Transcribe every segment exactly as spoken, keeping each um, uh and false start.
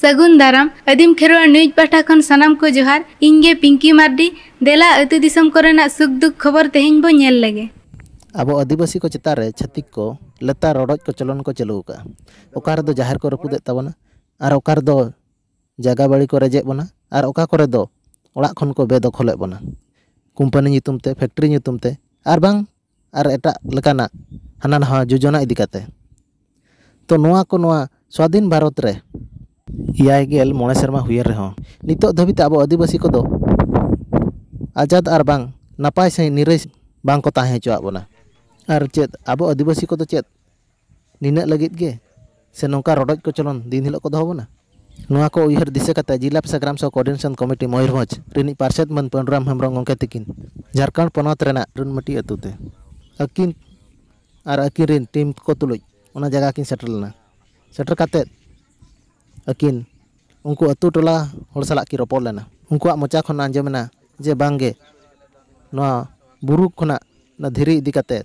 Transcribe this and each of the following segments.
ᱥᱟᱹᱜᱩᱱ ᱫᱟᱨᱟᱢ᱾ ᱟᱹᱫᱤᱢ ᱠᱷᱮᱨᱣᱟᱲ ᱱᱤᱭᱩᱡᱽ ᱯᱟᱦᱴᱟ ᱠᱷᱚᱱ ᱥᱟᱱᱟᱢ ᱠᱚ ᱡᱚᱦᱟᱨ᱾ ᱤᱧ ᱜᱮ ᱯᱤᱝᱠᱤ ᱢᱟᱨᱰᱤ᱾ ᱫᱮᱞᱟ, ᱟᱹᱛᱩ ᱫᱤᱥᱚᱢ ᱠᱚᱨᱮᱱᱟᱜ ᱥᱩᱠ ᱫᱩᱠ ᱠᱷᱚᱵᱚᱨ ᱛᱮᱦᱮᱧ ᱵᱚ ᱧᱮᱞ ᱞᱮᱜᱮ᱾ ᱟᱵᱚ ᱟᱹᱫᱤᱵᱟᱹᱥᱤ ᱠᱚ ᱪᱮᱛᱟᱱ ᱨᱮ ᱪᱷᱟᱹᱛᱤᱠ ᱠᱚ ᱞᱮᱛᱟᱲ ᱨᱚᱰᱚᱡ ᱠᱚᱪᱞᱚᱱ ᱠᱚ ᱪᱟᱹᱞᱩ ᱟᱠᱟᱫᱼᱟ᱾ ᱚᱠᱟ ᱨᱮᱫᱚ ᱡᱟᱦᱮᱨ ᱠᱚ ᱨᱟᱹᱯᱩᱫᱮᱫ ᱛᱟᱵᱚᱱᱟ, ᱟᱨ ᱚᱠᱟ ᱨᱮᱫᱚ ᱡᱟᱭᱜᱟ ᱵᱟᱹᱲᱤ ᱠᱚ ᱨᱮᱡᱮᱫ ᱵᱚᱱᱟ, ᱟᱨ ᱚᱠᱟ ᱠᱚᱨᱮ ᱫᱚ ᱚᱲᱟᱜ ᱠᱷᱚᱱ ᱠᱚ ᱵᱮᱫᱚᱠᱷᱚᱞᱮᱫ ᱵᱚᱱᱟ, ᱠᱳᱢᱯᱟᱱᱤ ᱧᱩᱛᱩᱢ ᱛᱮ, ᱯᱷᱮᱠᱴᱨᱤ ᱧᱩᱛᱩᱢ ᱛᱮ, ᱟᱨ ᱵᱟᱝ ᱟᱨ ᱮᱴᱟᱜ ᱞᱮᱠᱟᱱᱟᱜ ᱦᱟᱱᱟ ᱱᱟᱣᱟ ᱡᱳᱡᱚᱱᱟ ᱤᱫᱤ ᱠᱟᱛᱮ᱾ ᱛᱚ, ᱱᱚᱣᱟ ᱠᱚ ᱱᱚᱣᱟ ᱥᱣᱟᱫᱷᱤᱱ ᱵᱷᱟᱨᱚᱛ ᱨᱮ ᱮᱭᱟᱭ ᱜᱮᱞ ᱢᱚᱬᱮ ᱥᱮᱨᱢᱟ ᱦᱩᱭᱮᱱ ᱨᱮᱦᱚᱸ, ᱱᱤᱛᱚᱜ ᱫᱷᱟᱹᱵᱤᱡ ᱛᱮ ᱟᱵᱚ ᱟᱹᱫᱤᱵᱟᱹᱥᱤ ᱠᱚᱫᱚ ᱟᱡᱟᱫ ᱟᱨ ᱵᱟᱝ ᱱᱟᱯᱟᱭ ᱥᱟᱺᱦᱤᱡ ᱱᱤᱨᱟᱹᱭ ᱵᱟᱝ ᱠᱚ ᱛᱟᱦᱮᱸ ᱦᱚᱪᱚᱣᱟᱜ ᱵᱚᱱᱟ᱾ ᱟᱨ ᱪᱮᱫ ᱟᱵᱚ ᱟᱹᱫᱤᱵᱟᱹᱥᱤ ᱠᱚᱫᱚ ᱪᱮᱫ ᱱᱤᱱᱟᱹᱜ ᱞᱟᱹᱜᱤᱫ ᱜᱮ ᱥᱮ ᱱᱚᱝᱠᱟ ᱨᱚᱰᱚᱡ ᱠᱚᱪᱚᱞᱚᱱ ᱫᱤᱱ ᱦᱤᱞᱳᱜ ᱠᱚ ᱫᱚᱦᱚ ᱵᱚᱱᱟ? ᱱᱚᱣᱟ ᱠᱚ ᱩᱭᱦᱟᱹᱨ ᱫᱤᱥᱟᱹ ᱠᱟᱛᱮ ᱡᱤᱞᱟ ᱯᱮᱥᱟ ᱜᱨᱟᱢ ᱥᱚᱵᱷᱟ ᱠᱳᱚᱨᱰᱤᱱᱮᱥᱚᱱ ᱠᱚᱢᱤᱴᱤ ᱢᱚᱭᱩᱨᱵᱷᱚᱸᱡᱽ ᱨᱤᱱᱤᱡ ᱯᱟᱨᱥᱮᱛ ᱢᱟᱹᱱ ᱯᱟᱹᱱᱰᱩᱨᱟᱢ ᱦᱮᱢᱵᱨᱚᱢ ᱜᱚᱢᱠᱮ ᱛᱤᱠᱤᱱ ᱡᱷᱟᱲᱠᱷᱚᱸᱰ ᱯᱚᱱᱚᱛ ᱨᱮᱱᱟᱜ ᱨᱩᱱᱢᱟᱹᱴᱤ ᱟᱹᱛᱩ ᱛᱮ ᱟᱹᱠᱤᱱ ᱟᱨ ᱟᱹᱠᱤᱱ ᱨᱮᱱ ᱴᱤᱢ ᱠᱚ ᱛᱩᱞᱩᱡ ᱚᱱᱟ ᱡᱟᱭᱜᱟ ᱠᱤᱱ ᱥᱮᱴᱮᱨ ᱞᱮᱱᱟ᱾ ᱥᱮᱴᱮᱨ ᱠᱟᱛᱮ ᱟᱹᱠᱤᱱ ᱩᱱᱠᱩ ᱟᱹᱛᱩ ᱴᱚᱞᱟ ᱦᱚᱲ ᱥᱟᱞᱟᱜ ᱠᱤᱱ ᱨᱚᱯᱚᱲ ᱞᱮᱱᱟ᱾ ᱩᱱᱠᱩᱣᱟᱜ ᱢᱚᱪᱟ ᱠᱷᱚᱱ ᱟᱸᱡᱚᱢᱮᱱᱟ ᱡᱮ ᱵᱟᱝᱜᱮ, ᱱᱚᱣᱟ ᱵᱩᱨᱩ ᱠᱷᱚᱱᱟᱜ ᱚᱱᱟ ᱫᱷᱤᱨᱤ ᱤᱫᱤ ᱠᱟᱛᱮ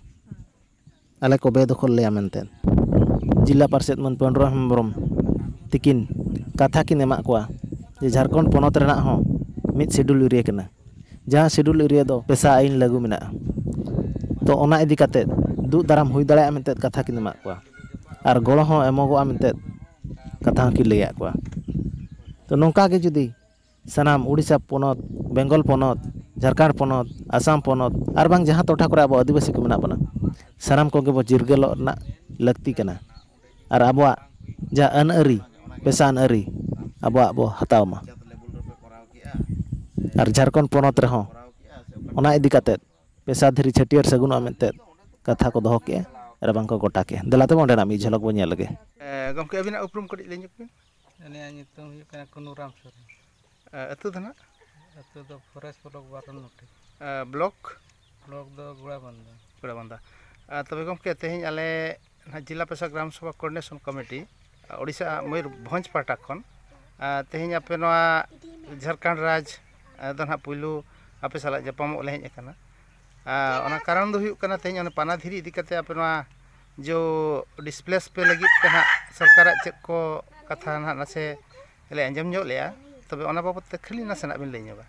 ᱟᱞᱮ ᱠᱚ ᱵᱮᱫᱚᱠᱷᱚᱞ ᱞᱮᱭᱟ ᱢᱮᱱᱛᱮ᱾ ᱡᱤᱞᱟ ᱯᱟᱨᱥᱮᱛ ᱢᱟᱹᱱ ᱯᱟᱹᱱᱰᱩᱨᱟᱢ ᱦᱮᱢᱵᱨᱚᱢ ᱛᱤᱠᱤᱱ ᱠᱟᱛᱷᱟ ᱠᱤᱱ ᱮᱢᱟᱜ ᱠᱚᱣᱟ ᱡᱮ ᱡᱷᱟᱲᱠᱷᱚᱸᱰ ᱯᱚᱱᱚᱛ ᱨᱮᱱᱟᱜ ᱦᱚᱸ ᱢᱤᱫ ᱥᱤᱰᱩᱞ ᱮᱨᱤᱭᱟ ᱠᱟᱱᱟ᱾ ᱡᱟᱦᱟᱸ ᱥᱤᱰᱩᱞ ᱮᱨᱤᱭᱟ ᱫᱚ ᱯᱮᱥᱟ ᱟᱹᱭᱤᱱ ᱞᱟᱹᱜᱩ ᱢᱮᱱᱟᱜᱼᱟ᱾ ᱛᱚ, ᱚᱱᱟ ᱤᱫᱤ ᱠᱟᱛᱮ ᱫᱩᱜ ᱫᱟᱨᱟᱢ ᱦᱩᱭ ᱫᱟᱲᱮᱭᱟᱜᱼᱟ ᱢᱮᱱᱛᱮ ᱠᱟᱛᱷᱟ ᱠᱤᱱ ᱮᱢᱟᱜ ᱠᱚᱣᱟ ᱟᱨ ᱜᱚᱲᱚ ᱦᱚᱸ ᱮᱢᱚᱜᱚᱜᱼᱟ ᱢᱮᱱᱛᱮ ᱠᱟᱛᱷᱟ ᱦᱚᱸᱠᱤᱱ ᱞᱟᱹᱭᱟᱫ ᱠᱚᱣᱟ᱾ ᱛᱚ, ᱱᱚᱝᱠᱟ ᱜᱮ ᱡᱩᱫᱤ ᱥᱟᱱᱟᱢ ᱩᱲᱤᱥᱥᱟ ᱯᱚᱱᱚᱛ, ᱵᱮᱝᱜᱚᱞ ᱯᱚᱱᱚᱛ, ᱡᱷᱟᱲᱠᱷᱚᱸᱰ ᱯᱚᱱᱚᱛ, ᱟᱥᱟᱢ ᱯᱚᱱᱚᱛ, ᱟᱨ ᱵᱟᱝ ᱡᱟᱦᱟᱸ ᱴᱚᱴᱷᱟ ᱠᱚᱨᱮ ᱟᱵᱚ ᱟᱹᱫᱤᱵᱟᱹᱥᱤ ᱠᱚ ᱢᱮᱱᱟᱜ ᱵᱚᱱᱟ, ᱥᱟᱱᱟᱢ ᱠᱚᱜᱮ ᱵᱚ ᱪᱤᱨᱜᱟᱹᱞᱚᱜ ᱨᱮᱱᱟᱜ ᱞᱟᱹᱠᱛᱤ ᱠᱟᱱᱟ᱾ ᱟᱨ ᱟᱵᱚᱣᱟᱜ ᱡᱟᱦᱟᱸ ᱟᱹᱱ ᱟᱹᱨᱤ, ᱯᱮᱥᱟ ᱟᱹᱱ ᱟᱹᱨᱤ ᱟᱵᱚᱣᱟᱜ ᱵᱚ ᱦᱟᱛᱟᱣ ᱢᱟ᱾ ᱟᱨ ᱡᱷᱟᱲᱠᱷᱚᱸᱰ ᱯᱚᱱᱚᱛ ᱨᱮᱦᱚᱸ ᱚᱱᱟ ᱤᱫᱤ ᱠᱟᱛᱮᱫ ᱯᱮᱥᱟ ᱫᱷᱤᱨᱤ ᱪᱷᱟᱹᱴᱭᱟᱹᱨ ᱥᱟᱹᱜᱩᱱᱚᱜᱼᱟ ᱢᱮᱱᱛᱮ ᱠᱟᱛᱷᱟ ᱠᱚ ᱫᱚᱦᱚ ᱠᱮᱜᱼᱟ ᱟᱨ ᱵᱟᱝ ᱠᱚ ᱜᱚᱴᱟ ᱠᱮᱜᱼᱟ᱾ ᱫᱮᱞᱟ ᱛᱚᱵᱮ ᱚᱸᱰᱮᱱᱟᱜ ᱢᱤᱫ ᱡᱷᱚᱞᱚᱠ ᱵᱚᱱ ᱧᱮᱞ ᱞᱮᱜᱮ᱾ ᱮ, ᱜᱚᱢᱠᱮ, ᱟᱹᱵᱤᱱᱟᱜ ᱩᱯᱨᱩᱢ ᱠᱟᱹᱴᱤᱡ ᱞᱟᱹᱭ ᱧᱚᱜ ᱵᱤᱱ᱾ ᱟᱹᱞᱤᱧᱟᱜ ᱧᱩᱛᱩᱢ ᱦᱩᱭᱩᱜ ᱠᱟᱱᱟ ᱠᱩᱱᱩᱨᱟᱢ ᱥᱚᱨᱮᱱ᱾ ᱮ, ᱟᱹᱛᱩ ᱫᱚ ᱱᱟᱜ? ᱟᱹᱛᱩ ᱫᱚ ᱯᱷᱚᱨᱮᱥᱴ ᱵᱞᱚᱠ ᱵᱟᱨᱚᱱᱚᱴᱤ᱾ ᱮ, ᱵᱞᱚᱠ? ᱵᱞᱚᱠ ᱫᱚ ᱜᱳᱲᱟᱵᱟᱱᱫᱟ᱾ ᱜᱳᱲᱟᱵᱟᱱᱫᱟ᱾ ᱮ, ᱛᱚᱵᱮ ᱜᱚᱢᱠᱮ, ᱛᱮᱦᱮᱧ ᱟᱞᱮ ᱱᱟᱜ ᱡᱤᱞᱟ ᱯᱮᱥᱟ ᱜᱨᱟᱢ ᱥᱚᱵᱷᱟ ᱠᱳᱚᱨᱰᱤᱱᱮᱥᱚᱱ ᱠᱚᱢᱤᱴᱤ, ᱳᱰᱤᱥᱟ ᱢᱚᱭᱩᱨᱵᱷᱚᱸᱡᱽ ᱯᱟᱦᱴᱟ ᱠᱷᱚᱱ, ᱮ, ᱛᱮᱦᱮᱧ ᱟᱯᱮ ᱱᱚᱣᱟ ᱡᱷᱟᱲᱠᱷᱚᱸᱰ ᱨᱟᱡᱽ, ᱮ, ᱫᱚ ᱱᱟᱜ ᱯᱩᱭᱞᱩ ᱟᱯᱮ ᱥᱟᱞᱟᱜ ᱧᱟᱯᱟᱢᱚᱜ ᱞᱮ ᱦᱮᱡ ᱟᱠᱟᱱᱟ᱾ ᱮ, ᱚᱱᱟ ᱠᱟᱨᱚᱱ ᱫᱚ ᱦᱩᱭᱩᱜ ᱠᱟᱱᱟ, ᱛᱮᱦᱮᱧ ᱚᱱᱟ ᱯᱟᱱᱟ ᱫᱷᱤᱨᱤ ᱤᱫᱤ ᱠᱟᱛᱮ ᱟᱯᱮ ᱱᱚᱣᱟ ᱡᱚ ᱰᱤᱥᱯᱞᱮᱥ ᱯᱮ ᱞᱟᱹᱜᱤᱫ ᱛᱮ ᱱᱟᱜ ᱥᱚᱨᱠᱟᱨᱟᱜ ᱪᱮᱫ ᱠᱚ ᱠᱟᱛᱷᱟ ᱱᱟᱜ ᱱᱟᱥᱮ ᱞᱮ ᱟᱸᱡᱚᱢ ᱧᱚᱜ ᱞᱮᱜᱼᱟ, ᱛᱚᱵᱮ ᱚᱱᱟ ᱵᱟᱵᱚᱫ ᱛᱮ ᱠᱷᱟᱹᱞᱤ ᱱᱟᱥᱮᱱᱟᱜ ᱵᱤᱱ ᱞᱟᱹᱭ ᱧᱚᱜᱟ᱾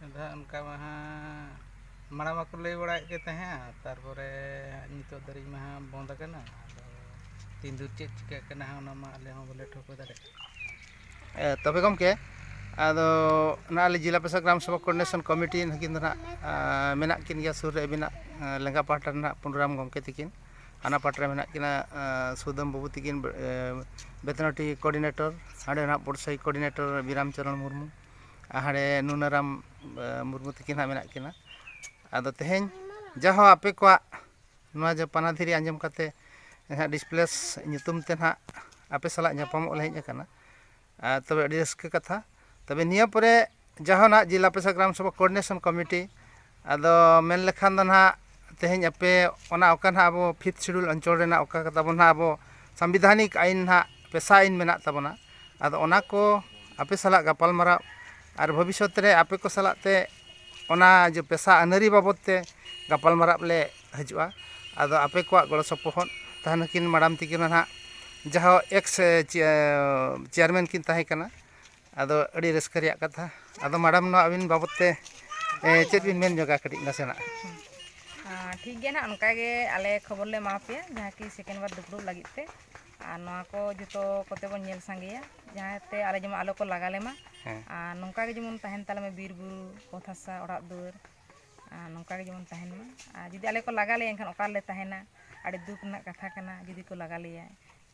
ᱟᱫᱚ ᱦᱟᱸᱜ ᱚᱱᱠᱟ ᱢᱟ ᱦᱟᱸᱜ ᱢᱟᱲᱟᱝ ᱢᱟᱠᱚ ᱞᱟᱹᱭ ᱵᱟᱲᱟᱭᱮᱫ ᱜᱮ ᱛᱟᱦᱮᱸᱫ, ᱛᱟᱨᱯᱚᱨᱮ ᱱᱤᱛᱚᱜ ᱫᱷᱟᱹᱨᱤᱡ ᱢᱟ ᱦᱟᱸᱜ ᱵᱚᱱᱫ ᱟᱠᱟᱱᱟ᱾ ᱟᱫᱚ ᱛᱤᱱ ᱫᱷᱩᱨ ᱪᱮᱫ ᱪᱤᱠᱟᱹᱜ ᱠᱟᱱᱟ ᱦᱟᱸᱜ, ᱚᱱᱟ ᱢᱟ ᱟᱞᱮ ᱦᱚᱸ ᱵᱟᱞᱮ ᱴᱷᱟᱹᱣᱠᱟᱹ ᱫᱟᱲᱮᱭᱟᱜ ᱠᱟᱱᱟ᱾ ᱮ, ᱛᱚᱵᱮ ᱜᱚᱢᱠᱮ, ᱟᱫᱚ ᱚᱱᱟ ᱟᱞᱮ ᱡᱮᱞᱟ ᱯᱨᱚᱥᱟᱥᱚᱠ ᱜᱨᱟᱢ ᱥᱮᱵᱚᱠ ᱠᱳᱚᱨᱰᱤᱱᱮᱥᱚᱱ ᱠᱚᱢᱤᱴᱤ ᱱᱩᱠᱤᱱ ᱫᱚ ᱱᱟᱦᱟᱜ, ᱟ, ᱢᱮᱱᱟᱜ ᱠᱤᱱ ᱜᱮᱭᱟ ᱥᱩᱨ ᱨᱮ ᱟᱹᱵᱤᱱᱟᱜ, ᱟ, ᱞᱮᱸᱜᱟ ᱯᱟᱦᱴᱟ ᱨᱮ ᱱᱟᱦᱟᱜ ᱯᱩᱱᱨᱟᱢ ᱜᱚᱢᱠᱮ ᱛᱤᱠᱤᱱ, ᱦᱟᱱᱟ ᱯᱟᱦᱴᱟ ᱨᱮ ᱢᱮᱱᱟᱜ ᱠᱤᱱᱟ, ᱟ, ᱥᱩᱫᱟᱹᱢ ᱵᱟᱹᱵᱩ ᱛᱤᱠᱤᱱ, ᱮ, ᱵᱮᱛᱱᱟᱴᱤ ᱠᱳᱚᱨᱰᱤᱱᱮᱴᱚᱨ, ᱦᱟᱸᱰᱮ ᱱᱟᱦᱟᱜ ᱯᱚᱲᱥᱟᱹᱭ ᱠᱳᱚᱨᱰᱤᱱᱮᱴᱚᱨ ᱵᱤᱨᱟᱢ ᱪᱚᱨᱚᱱ ᱢᱩᱨᱢᱩ, ᱟᱨ ᱦᱟᱸᱰᱮ ᱱᱩᱱᱟᱨᱟᱢ, ᱟ, ᱢᱩᱨᱢᱩ ᱛᱤᱠᱤᱱ ᱦᱟᱸᱜ ᱢᱮᱱᱟᱜ ᱠᱤᱱᱟ᱾ ᱟᱫᱚ ᱛᱮᱦᱮᱧ ᱡᱟᱦᱚᱸ ᱟᱯᱮ ᱠᱚᱣᱟᱜ ᱱᱚᱣᱟ ᱡᱮ ᱯᱟᱱᱟᱫᱷᱤᱨᱤ ᱟᱸᱡᱚᱢ ᱠᱟᱛᱮ ᱱᱟᱦᱟᱜ ᱰᱤᱥᱯᱞᱮᱥ ᱧᱩᱛᱩᱢ ᱛᱮ ᱱᱟᱦᱟᱜ ᱟᱯᱮ ᱥᱟᱞᱟᱜ ᱧᱟᱯᱟᱢᱚᱜ ᱞᱮ ᱦᱮᱡ ᱟᱠᱟᱱᱟ᱾ ᱟᱨ ᱛᱚᱵᱮ ᱟᱹᱰᱤ ᱨᱟᱹᱥᱠᱟᱹ ᱠᱟᱛᱷᱟ᱾ ᱛᱚᱵᱮ ᱱᱤᱭᱟᱹ ᱯᱚᱨᱮ ᱡᱟᱦᱟᱱᱟᱜ ᱡᱮᱞᱟ ᱯᱨᱚᱥᱟᱥᱚᱠ ᱜᱨᱟᱢ ᱥᱮᱵᱚᱠ ᱠᱳᱚᱨᱰᱤᱱᱮᱥᱚᱱ ᱠᱚᱢᱤᱴᱤ, ᱟᱫᱚ ᱢᱮᱱ ᱞᱮᱠᱷᱟᱱ ᱫᱚ ᱱᱟᱦᱟᱜ ᱛᱮᱦᱮᱧ ᱟᱯᱮ ᱚᱱᱟ ᱚᱠᱟ ᱱᱟᱦᱟᱜ ᱟᱵᱚ ᱯᱷᱤᱯᱛᱷ ᱥᱤᱰᱩᱞ ᱚᱧᱪᱚᱞ ᱨᱮᱱᱟᱜ ᱚᱠᱟ ᱛᱟᱵᱚᱱ ᱱᱟᱦᱟᱜ ᱟᱵᱚ ᱥᱟᱝᱵᱤᱫᱷᱟᱱᱤᱠ ᱟᱹᱭᱤᱱ ᱱᱟᱦᱟᱜ ᱯᱮᱥᱟ ᱟᱹᱭᱤᱱ ᱢᱮᱱᱟᱜ ᱛᱟᱵᱚᱱᱟ, ᱟᱫᱚ ᱚᱱᱟ ᱠᱚ ᱟᱯᱮ ᱥᱟᱞᱟᱜ ᱜᱟᱯᱟᱞᱢᱟᱨᱟᱣ ᱟᱨ ᱵᱷᱚᱵᱤᱥᱥᱚᱛ ᱨᱮ ᱟᱯᱮ ᱠᱚ ᱥᱟᱞᱟᱜ ᱛᱮ ᱚᱱᱟ ᱡᱮ ᱯᱮᱥᱟ ᱟᱹᱱᱟᱹᱨᱤ ᱵᱟᱵᱚᱫ ᱛᱮ ᱜᱟᱯᱟᱞᱢᱟᱨᱟᱣ ᱞᱮ ᱦᱤᱡᱩᱜᱼᱟ᱾ ᱟᱫᱚ ᱟᱯᱮ ᱠᱚᱣᱟᱜ ᱜᱚᱲᱚ ᱥᱚᱯᱚᱦᱚᱫ ᱛᱟᱦᱮᱱ ᱠᱤᱱ ᱢᱟᱲᱟᱝ ᱛᱤᱠᱤᱱ ᱱᱟᱦᱟᱜ ᱡᱟᱦᱟᱸ ᱮᱠᱥ ᱪᱮ-, ᱪᱮᱭᱟᱨᱢᱮᱱ ᱠᱤᱱ ᱛᱟᱦᱮᱸ ᱠᱟᱱᱟ᱾ ᱟᱫᱚ ᱟᱹᱰᱤ ᱨᱟᱹᱥᱠᱟᱹ ᱨᱮᱭᱟᱜ ᱠᱟᱛᱷᱟ᱾ ᱟᱫᱚ ᱢᱟᱲᱟᱝ ᱱᱚᱣᱟ ᱟᱹᱵᱤᱱ ᱵᱟᱵᱚᱫ ᱛᱮ, ᱮ, ᱪᱮᱫ ᱵᱤᱱ ᱢᱮᱱ ᱧᱚᱜᱟ ᱠᱟᱹᱴᱤᱡ ᱱᱟᱥᱮᱱᱟᱜ? ᱟᱨ ᱴᱷᱤᱠ ᱜᱮᱭᱟ ᱱᱟᱦᱟᱜ, ᱚᱱᱠᱟ ᱜᱮ ᱟᱞᱮ ᱠᱷᱚᱵᱚᱨ ᱞᱮ ᱮᱢᱟ ᱯᱮᱭᱟ, ᱡᱟᱦᱟᱸ ᱠᱤ ᱥᱮᱠᱮᱱᱰ ᱵᱟᱨ ᱫᱩᱯᱲᱩᱵ ᱞᱟᱹᱜᱤᱫ ᱛᱮ᱾ ᱟᱨ ᱱᱚᱣᱟ ᱠᱚ ᱡᱚᱛᱚ ᱠᱚᱛᱮ ᱵᱚᱱ ᱧᱮᱞ ᱥᱟᱸᱜᱮᱭᱟ, ᱡᱟᱦᱟᱸ ᱛᱮ ᱟᱞᱮ ᱡᱮᱢᱚᱱ ᱟᱞᱚ ᱠᱚ ᱞᱟᱜᱟ ᱞᱮᱢᱟ᱾ ᱦᱮᱸ᱾ ᱟᱨ ᱱᱚᱝᱠᱟ ᱜᱮ ᱡᱮᱢᱚᱱ ᱛᱟᱦᱮᱱ ᱛᱟᱞᱮ ᱢᱟ ᱵᱤᱨ ᱵᱩᱨᱩ, ᱚᱛ ᱦᱟᱥᱟ, ᱚᱲᱟᱜ ᱫᱩᱣᱟᱹᱨ, ᱟᱨ ᱱᱚᱝᱠᱟ ᱜᱮ ᱡᱮᱢᱚᱱ ᱛᱟᱦᱮᱱ ᱢᱟ᱾ ᱟᱨ ᱡᱩᱫᱤ ᱟᱞᱮ ᱠᱚ ᱞᱟᱜᱟ ᱞᱮᱭᱟ, ᱮᱱᱠᱷᱟᱱ ᱚᱠᱟ ᱨᱮᱞᱮ ᱛᱟᱦᱮᱱᱟ? ᱟᱹᱰᱤ ᱫᱩᱠ ᱨᱮᱱᱟᱜ ᱠᱟᱛᱷᱟ ᱠᱟᱱᱟ, ᱡᱩᱫᱤ ᱠᱚ ᱞᱟᱜᱟ ᱞᱮᱭᱟ,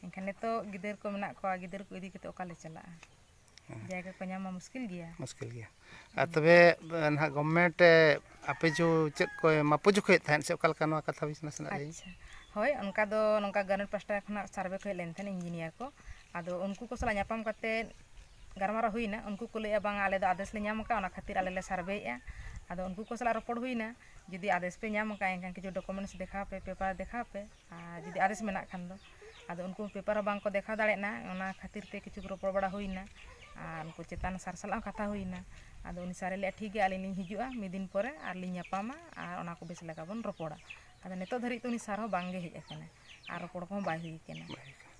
ᱮᱱᱠᱷᱟᱱ ᱱᱤᱛᱚᱜ ᱜᱤᱫᱟᱹᱨ ᱠᱚ ᱢᱮᱱᱟᱜ ᱠᱚᱣᱟ, ᱜᱤᱫᱟᱹᱨ ᱠᱚ ᱤᱫᱤ ᱠᱟᱛᱮ ᱚᱠᱟ ᱞᱮ ᱪᱟᱞᱟᱜᱼᱟ? ᱦᱮᱸ᱾ ᱡᱟᱭᱜᱟ ᱠᱚ ᱧᱟᱢ ᱢᱟ ᱢᱩᱥᱠᱤᱞ ᱜᱮᱭᱟ᱾ ᱢᱩᱥᱠᱤᱞ ᱜᱮᱭᱟ᱾ ᱟᱨ ᱛᱚᱵᱮ, ᱱᱟᱦᱟᱜ ᱜᱚᱵᱷᱢᱮᱱᱴ, ᱮ, ᱟᱯᱮ ᱡᱚ ᱪᱮᱫ ᱠᱚ ᱮᱢᱟ ᱯᱮ ᱡᱚᱠᱷᱚᱡ ᱛᱟᱦᱮᱸᱫ, ᱥᱮ ᱚᱠᱟ ᱞᱮᱠᱟ, ᱱᱚᱣᱟ ᱠᱟᱛᱷᱟ ᱵᱤᱱ ᱱᱟᱥᱮᱱᱟᱜ ᱞᱟᱹᱭ? ᱟᱪᱪᱷᱟ, ᱦᱳᱭ, ᱚᱱᱠᱟ ᱫᱚ ᱱᱚᱝᱠᱟ ᱜᱚᱵᱷᱢᱮᱱᱴ ᱯᱟᱥᱴᱟ ᱠᱷᱚᱱᱟᱜ ᱥᱟᱨᱵᱷᱮ ᱠᱚ ᱦᱮᱡ ᱞᱮᱱ ᱛᱟᱦᱮᱸᱫ, ᱤᱧᱡᱤᱱᱤᱭᱟᱨ ᱠᱚ᱾ ᱟᱫᱚ ᱩᱱᱠᱩ ᱠᱚ ᱥᱟᱞᱟᱜ ᱧᱟᱯᱟᱢ ᱠᱟᱛᱮᱫ ᱜᱟᱞᱢᱟᱨᱟᱣ ᱦᱩᱭᱱᱟ᱾ ᱩᱱᱠᱩ ᱠᱚ ᱞᱟᱹᱭᱮᱫᱼᱟ, "ᱵᱟᱝᱟ, ᱟᱞᱮ ᱫᱚ ᱟᱫᱮᱥ ᱞᱮ ᱧᱟᱢ ᱟᱠᱟᱫᱼᱟ, ᱚᱱᱟ ᱠᱷᱟᱹᱛᱤᱨ ᱟᱞᱮ ᱞᱮ ᱥᱟᱨᱵᱷᱮᱭᱮᱫᱼᱟ᱾" ᱟᱫᱚ ᱩᱱᱠᱩ ᱠᱚ ᱥᱟᱞᱟᱜ ᱨᱚᱯᱚᱲ ᱦᱩᱭᱱᱟ, "ᱡᱩᱫᱤ ᱟᱫᱮᱥ ᱯᱮ ᱧᱟᱢ ᱟᱠᱟᱫᱼᱟ, ᱮᱱᱠᱷᱟᱱ ᱠᱤᱪᱷᱩ ᱰᱚᱠᱩᱢᱮᱱᱴᱥ ᱫᱮᱠᱷᱟᱣ ᱯᱮ, ᱯᱮᱯᱟᱨ ᱫᱮᱠᱷᱟᱣ ᱯᱮ, ᱟᱨ ᱡᱩᱫᱤ ᱟᱫᱮᱥ ᱢᱮᱱᱟᱜ ᱠᱷᱟᱱ ᱫᱚ᱾" ᱟᱫᱚ ᱩᱱᱠᱩ ᱯᱮᱯᱟᱨ ᱦᱚᱸ ᱵᱟᱝ ᱠᱚ ᱫᱮᱠᱷᱟᱣ ᱫᱟᱲᱮᱭᱟᱜᱼᱟ, ᱚᱱᱟ ᱠᱷᱟᱹᱛᱤᱨ ᱛᱮ ᱠᱤᱪᱷᱩ ᱨᱚᱯᱚᱲ ᱵᱟᱲᱟ ᱦᱩᱭᱱᱟ᱾ ᱟᱨ ᱩᱱᱠᱩ ᱪᱮᱛᱟᱱ ᱥᱟᱨ ᱥᱟᱞᱟᱜ ᱦᱚᱸ ᱠᱟᱛᱷᱟ ᱦᱩᱭᱱᱟ᱾ ᱟᱫᱚ ᱩᱱᱤ ᱥᱟᱨᱮ ᱞᱟᱹᱭᱮᱫᱼᱟ, "ᱴᱷᱤᱠ ᱜᱮᱭᱟ, ᱟᱹᱞᱤᱧ ᱞᱤᱧ ᱦᱤᱡᱩᱜᱼᱟ ᱢᱤᱫ ᱫᱤᱱ ᱯᱚᱨᱮ, ᱟᱨ ᱞᱤᱧ ᱧᱟᱯᱟᱢᱟ, ᱟᱨ ᱚᱱᱟ ᱠᱚ ᱵᱮᱥ ᱞᱮᱠᱟ ᱵᱚᱱ ᱨᱚᱯᱚᱲᱟ᱾" ᱟᱫᱚ ᱱᱤᱛᱚᱜ ᱫᱷᱟᱹᱨᱤᱡ ᱛᱮ ᱩᱱᱤ ᱥᱟᱨ ᱦᱚᱸ ᱵᱟᱝ ᱜᱮ ᱦᱮᱡ ᱟᱠᱟᱱᱟ, ᱟᱨ ᱨᱚᱯᱚᱲ ᱠᱚᱦᱚᱸ ᱵᱟᱭ ᱦᱩᱭ ᱟᱠᱟᱱᱟ᱾ ᱵᱟᱭ ᱦᱩᱭ ᱟᱠᱟᱱᱟ᱾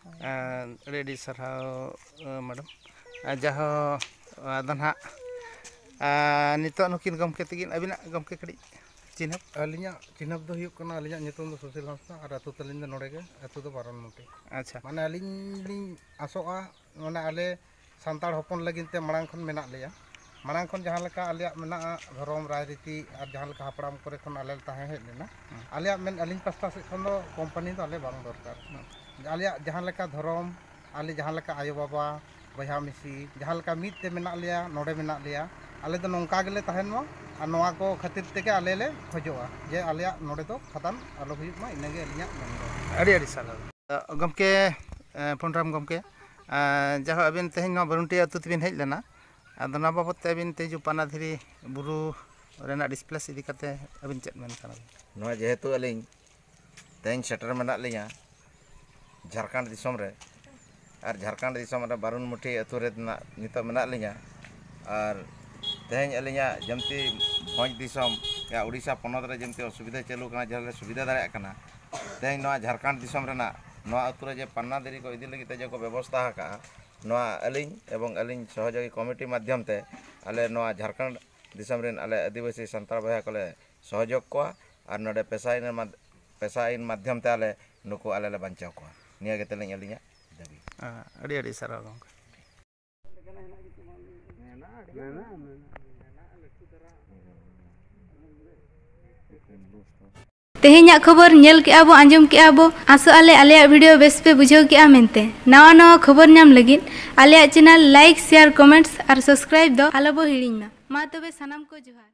ᱟᱨ ᱟᱹᱰᱤ ᱟᱹᱰᱤ ᱥᱟᱨᱦᱟᱣ, ᱮ, ᱢᱮᱰᱟᱢ᱾ ᱟᱨ ᱡᱟᱦᱳ, ᱟᱫᱚ ᱱᱟᱦᱟᱜ, ᱟᱨ ᱱᱤᱛᱚᱜ ᱱᱩᱠᱤᱱ ᱜᱚᱢᱠᱮ ᱛᱟᱹᱠᱤᱱ, ᱟᱹᱵᱤᱱᱟᱜ ᱜᱚᱢᱠᱮ ᱠᱟᱹᱴᱤᱡ ᱪᱤᱱᱦᱟᱹᱯ? ᱟᱹᱞᱤᱧᱟᱜ ᱪᱤᱱᱦᱟᱹᱯ ᱫᱚ ᱦᱩᱭᱩᱜ ᱠᱟᱱᱟ, ᱟᱹᱞᱤᱧᱟᱜ ᱧᱩᱛᱩᱢ ᱫᱚ ᱥᱩᱥᱤᱞ ᱦᱟᱸᱥᱫᱟ ᱟᱨ ᱟᱹᱛᱩ ᱛᱟᱹᱞᱤᱧ ᱫᱚ ᱱᱚᱰᱮ ᱜᱮ, ᱟᱹᱛᱩ ᱫᱚ ᱵᱟᱨᱚᱱᱢᱩᱴᱤ᱾ ᱟᱪᱪᱷᱟ᱾ ᱢᱟᱱᱮ ᱟᱹᱞᱤᱧ ᱞᱤᱧ ᱟᱥᱚᱜᱼᱟ, ᱢᱟᱱᱮ ᱟᱞᱮ ᱥᱟᱱᱛᱟᱲ ᱦᱚᱯᱚᱱ ᱞᱟᱹᱜᱤᱫ ᱛᱮ ᱢᱟᱲᱟᱝ ᱠᱷᱚᱱ ᱢᱮᱱᱟᱜ ᱞᱮᱭᱟ᱾ ᱢᱟᱲᱟᱝ ᱠᱷᱚᱱ ᱡᱟᱦᱟᱸ ᱞᱮᱠᱟ ᱟᱞᱮᱭᱟᱜ ᱢᱮᱱᱟᱜᱼᱟ ᱫᱷᱚᱨᱚᱢ, ᱨᱟᱡᱽᱱᱤᱛᱤ ᱟᱨ ᱡᱟᱦᱟᱸ ᱞᱮᱠᱟ ᱦᱟᱯᱲᱟᱢ ᱠᱚᱨᱮ ᱠᱷᱚᱱ ᱟᱞᱮ ᱞᱮ ᱛᱟᱦᱮᱸ ᱦᱮᱡ ᱞᱮᱱᱟ, ᱦᱩᱸ᱾ ᱟᱞᱮᱭᱟᱜ ᱢᱮᱱ, ᱟᱹᱞᱤᱧ ᱯᱟᱥᱴᱟ ᱥᱮᱫ ᱠᱷᱚᱱ ᱫᱚ ᱠᱳᱢᱯᱟᱱᱤ ᱫᱚ ᱟᱞᱮ ᱵᱟᱝ ᱫᱚᱨᱠᱟᱨ᱾ ᱦᱩᱸ᱾ ᱟᱞᱮᱭᱟᱜ ᱡᱟᱦᱟᱸ ᱞᱮᱠᱟ ᱫᱷᱚᱨᱚᱢ, ᱟᱞᱮ ᱡᱟᱦᱟᱸ ᱞᱮᱠᱟ ᱟᱭᱳᱼᱵᱟᱵᱟ, ᱵᱚᱭᱦᱟ ᱢᱤᱥᱤ, ᱡᱟᱦᱟᱸ ᱞᱮᱠᱟ ᱢᱤᱫ ᱛᱮ ᱢᱮᱱᱟᱜ ᱞᱮᱭᱟ, ᱱᱚᱰᱮ ᱢᱮᱱᱟᱜ ᱞᱮᱭᱟ, ᱟᱞᱮ ᱫᱚ ᱱᱚᱝᱠᱟ ᱜᱮᱞᱮ ᱛᱟᱦᱮᱱ ᱢᱟ᱾ ᱟᱨ ᱱᱚᱣᱟ ᱠᱚ ᱠᱷᱟᱹᱛᱤᱨ ᱛᱮᱜᱮ ᱟᱞᱮ ᱞᱮ ᱠᱷᱚᱡᱚᱜᱼᱟ ᱡᱮ ᱟᱞᱮᱭᱟᱜ ᱱᱚᱰᱮ ᱫᱚ ᱠᱷᱟᱫᱟᱱ ᱟᱞᱚ ᱦᱩᱭᱩᱜ ᱢᱟ, ᱤᱱᱟᱹᱜᱮ ᱟᱹᱞᱤᱧᱟᱜ ᱢᱮᱱ ᱫᱚ᱾ ᱟᱹᱰᱤ ᱟᱹᱰᱤ ᱥᱟᱨᱦᱟᱣ᱾ ᱜᱚᱢᱠᱮ, ᱮ, ᱯᱩᱱᱨᱟᱢ ᱜᱚᱢᱠᱮ, ᱮ, ᱡᱟᱦᱳ, ᱟᱹᱵᱤᱱ ᱛᱮᱦᱮᱧ ᱱᱚᱣᱟ ᱵᱟᱨᱩᱱᱴᱤ ᱟᱹᱛᱩ ᱛᱮᱵᱤᱱ ᱦᱮᱡ ᱞᱮᱱᱟ, ᱟᱫᱚ ᱱᱚᱣᱟ ᱵᱟᱵᱚᱫ ᱛᱮ ᱟᱹᱵᱤᱱ ᱛᱮᱡᱩ ᱯᱟᱱᱟ ᱫᱷᱤᱨᱤ ᱵᱩᱨᱩ ᱨᱮᱱᱟᱜ ᱰᱤᱥᱯᱞᱮᱥ ᱤᱫᱤ ᱠᱟᱛᱮ ᱟᱹᱵᱤᱱ ᱪᱮᱫ ᱢᱮᱱ ᱥᱟᱱᱟ ᱵᱤᱱᱟ? ᱱᱚᱣᱟ ᱡᱮᱦᱮᱛᱩ ᱟᱹᱞᱤᱧ ᱛᱮᱦᱮᱧ ᱥᱮᱴᱮᱨ ᱢᱮᱱᱟᱜ ᱞᱤᱧᱟ ᱡᱷᱟᱲᱠᱷᱚᱸᱰ ᱫᱤᱥᱚᱢ ᱨᱮ, ᱟᱨ ᱡᱷᱟᱲᱠᱷᱚᱸᱰ ᱫᱤᱥᱚᱢ ᱨᱮ ᱵᱟᱨᱩᱱᱢᱩᱴᱷᱤ ᱟᱹᱛᱩ ᱨᱮ ᱱᱟᱜ ᱱᱤᱛᱚᱜ ᱢᱮᱱᱟᱜ ᱞᱤᱧᱟ᱾ ᱟᱨ ᱛᱮᱦᱮᱧ ᱟᱹᱞᱤᱧᱟᱜ ᱡᱮᱢᱛᱤ ᱵᱷᱚᱸᱡᱽ ᱫᱤᱥᱚᱢ, ᱭᱟ, ᱩᱲᱤᱥᱥᱟ ᱯᱚᱱᱚᱛ ᱨᱮ ᱡᱮᱢᱛᱤ ᱚᱥᱩᱵᱤᱫᱷᱟ ᱪᱟᱹᱞᱩ ᱠᱟᱱᱟ, ᱡᱟᱦᱟᱸ ᱞᱮ ᱥᱩᱵᱤᱫᱷᱟ ᱫᱟᱲᱮᱭᱟᱜ ᱠᱟᱱᱟ, ᱛᱮᱦᱮᱧ ᱱᱚᱣᱟ ᱡᱷᱟᱲᱠᱷᱚᱸᱰ ᱫᱤᱥᱚᱢ ᱨᱮᱱᱟᱜ ᱱᱚᱣᱟ ᱟᱹᱛᱩ ᱨᱮ ᱡᱮ ᱯᱟᱱᱱᱟ ᱫᱷᱤᱨᱤ ᱠᱚ ᱤᱫᱤ ᱞᱟᱹᱜᱤᱫ ᱛᱮ ᱡᱮ ᱠᱚ ᱵᱮᱵᱚᱥᱛᱷᱟ ᱟᱠᱟᱫᱼᱟ, ᱱᱚᱣᱟ ᱟᱹᱞᱤᱧ ᱮᱵᱚᱝ ᱟᱹᱞᱤᱧ ᱥᱚᱦᱚᱡᱳᱜᱤ ᱠᱚᱢᱤᱴᱤ ᱢᱟᱫᱽᱫᱷᱚᱢ ᱛᱮ ᱟᱞᱮ ᱱᱚᱣᱟ ᱡᱷᱟᱲᱠᱷᱚᱸᱰ ᱫᱤᱥᱚᱢ ᱨᱮᱱ ᱟᱞᱮ ᱟᱹᱫᱤᱵᱟᱹᱥᱤ ᱥᱟᱱᱛᱟᱲ ᱵᱚᱭᱦᱟ ᱠᱚᱞᱮ ᱥᱚᱦᱚᱡᱳᱜᱽ ᱠᱚᱣᱟ ᱟᱨ ᱱᱚᱰᱮ ᱯᱮᱥᱟ ᱟᱹᱭᱤᱱ ᱢᱟᱫᱽ-, ᱯᱮᱥᱟ ᱟᱹᱭᱤᱱ ᱢᱟᱫᱽᱫᱷᱚᱢ ᱛᱮ ᱟᱞᱮ ᱱᱩᱠᱩ ᱟᱞᱮ ᱞᱮ ᱵᱟᱧᱪᱟᱣ ᱠᱚᱣᱟ᱾ ᱱᱤᱭᱟᱹ ᱜᱮ ᱛᱟᱹᱞᱤᱧ ᱟᱹᱞᱤᱧᱟᱜ ᱫᱟᱹᱵᱤ᱾ ᱦᱮᱸ, ᱟᱹᱰᱤ ᱟᱹᱰᱤ ᱥᱟᱨᱦᱟᱣ ᱜᱚᱢᱠᱮ᱾ ᱛᱮᱦᱮᱧᱟᱜ ᱠᱷᱚᱵᱚᱨ ᱧᱮᱞ ᱠᱮᱜᱼᱟ ᱵᱚ, ᱟᱸᱡᱚᱢ ᱠᱮᱜᱼᱟ ᱵᱚ᱾ ᱟᱥᱚᱜ ᱟᱞᱮ ᱟᱞᱮᱭᱟᱜ ᱵᱷᱤᱰᱤᱭᱳ ᱵᱮᱥ ᱯᱮ ᱵᱩᱡᱷᱟᱹᱣ ᱠᱮᱜᱼᱟ ᱢᱮᱱᱛᱮ᱾ ᱱᱟᱣᱟ ᱱᱟᱣᱟ ᱠᱷᱚᱵᱚᱨ ᱧᱟᱢ ᱞᱟᱹᱜᱤᱫ ᱟᱞᱮᱭᱟᱜ ᱪᱮᱱᱮᱞ ᱞᱟᱭᱤᱠ, ᱥᱮᱭᱟᱨ, ᱠᱚᱢᱮᱱᱴᱥ ᱟᱨ ᱥᱟᱵᱥᱠᱨᱟᱭᱤᱵ ᱫᱚ ᱟᱞᱚ ᱵᱚ ᱦᱤᱲᱤᱧ ᱢᱟ᱾ ᱢᱟ ᱛᱚᱵᱮ ᱥᱟᱱᱟᱢ ᱠᱚ ᱡᱚᱦᱟᱨ᱾